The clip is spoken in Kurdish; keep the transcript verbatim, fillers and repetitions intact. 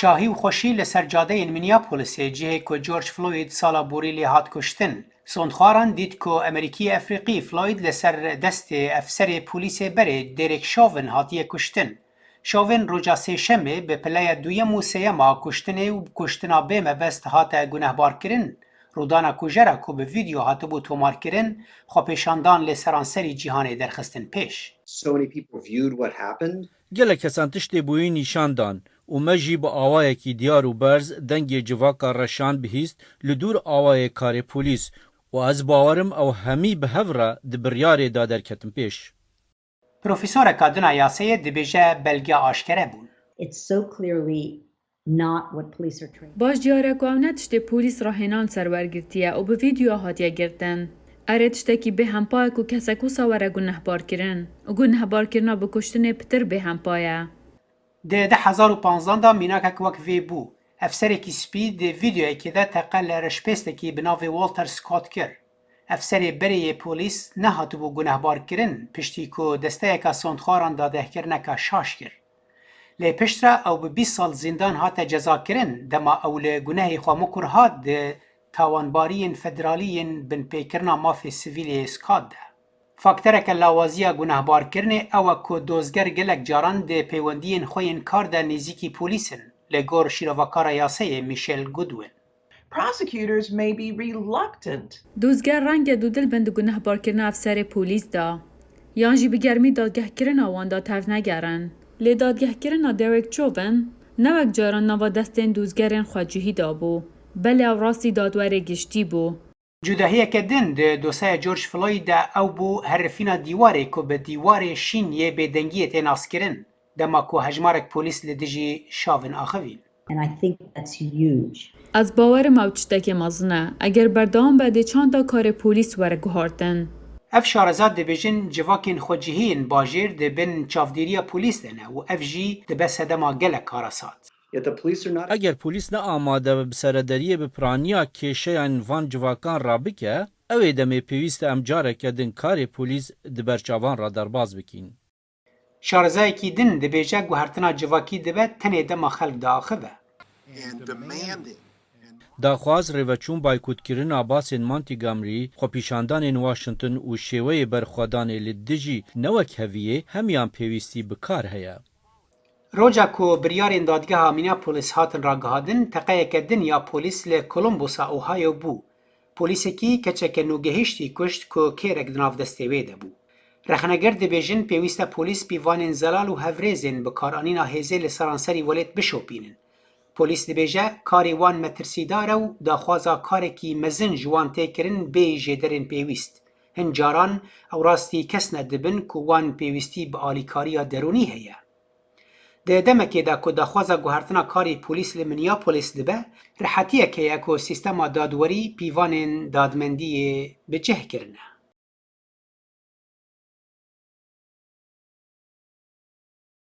Şahî û xweşî li ser cadeyên Minneapolisê, cihê ku George Floyd sala borî lê hat kuştin. Sondxwaran dît ku Emerîkî Efrîqî Floyd li ser destê efserê polîsê berê dêrek Chauvin hatiye kuştin. Chauvin roja Sêşemê bi pileya duyem û sêyem a kuştinê û bi kuştina bê mebest hate gunehbarkirin. Rûdana kujera ku bi vîdeo hatibû tomarkirin, xwepêşandan li seranserî cîhanê derxistin pêş. So many people viewed what happened. Gelek kesan tiştê bûyî nîşan dan û me jî bi awayekî diyar û berz dengê civaka reşan bihîst li dûr awayê karê polîs û ez bawerim ew hemî bi hev re di biryarê de derketin pêş. Profesoreka din a yasayê dibêje belge aşkere bûn. It's so clearly not what police are trained. Baş diyar e ku ew ne tiştê polîs rahênan ser wergirtiye û bi vîdeo hatiye girtin. Erê tiştekî bêhempa ye ku kesek wisa were gunehbarkirin û gunehbarkirina bi kuştinê pitir bêhempa ye. Di du hezar û panzdan de mînakek wek vê bû. Efserekî spî di vîdeoyekê de teqe li reşpêstekî bi navê Walter Scott kir. Efserê berê yê polîs nehatibû gunehbar kirin, piştî ku desteyeka sondxwaran dadehkirineka şaş kir. Lê piştre ew bi bîst sal zîndan hate cezakirin, dema ew li gunehê xwe mikur hat di tawanbariyên federalî yên binpêkirina mafê sivîlê Scott de. Faktereke lawaziya gunehbarkirinê ew e ku dozger gelek caran di peywendiyên xwe yên kar de nêzîkî polîs in, li gor şîrovekara yasayê Michelle Goodwin. Prosecutors may be reluctant. Dozger renge dûdil bin di gunehbarkirina efserê polîs de, yan jî bi germî dadgehkirina wan de tevnegerin. Lê dadgehkirina Derek Chauvin ne wek caran nava destên dozgerên xwecihî de bû, belê ew rastî dadwerê giştî bû. Cudahiyeke din di dosyaya George Floyd de ew bû herifîna dîwarê ku bi dîwarê şîn yê bêdengiyê tê naskirin, dema ku hejmarek polîs li dijî Chauvin axivîn. And I think that's huge. Ez bawerim ew tiştekê mezin e. Eger berdewam be, dê çanda karê polîs were guhartin. Ev şareza dibêjin civakên xwecihî yên bajêr di bin çavdêriya polîs de ne û ev jî dibe sedema gelek karasat. Yet the police are not. Eger polîs ne amade be bi serederiyê bi piraniya kêşeyan van civakan rabike, ew ê demê pêwîst e em careke din karê polîs di ber çavan re derbas bikîn. Şarezayekî din dibêje guhertina civakî dibe tenê dema xelk diaxive. And demanding. Daxwaz, rêveçûn, baykotkirina basên Montgomery, xwepîşandanên Washington û şêweyê berxwedanê li dijî newekheviyê hemiyan pêwîstî bi kar heye. Roja ku biryarên dadgeha Minneapolis hatin ragihandin, teqeyeke din ya polîs li Columbus-a Ohio bû. Polîsekî keçeke nûgehiştî kuşt ku kêrek di nav destê wê de bû. Rexneger dibêjin pêwîst e polîs pîvanên zelal û hevrêzên bikaranîna hêzê li seranserî welêt bişopînin. Polîs dibêje karê wan metirsîdar e û daxwaza karekî mezin ji wan tê kirin bêyî jêderên pêwîst. Hin caran ew rastî kes ne dibin ku wan pêwîstî bi alîkariya derûnî heye. Di demekê de ku daxwaza guhertina karê polîs li Minneapolis dibe, rehetiyek heye ku sîstema dadwerî pîvanên dadmendiyê bi cih kirine.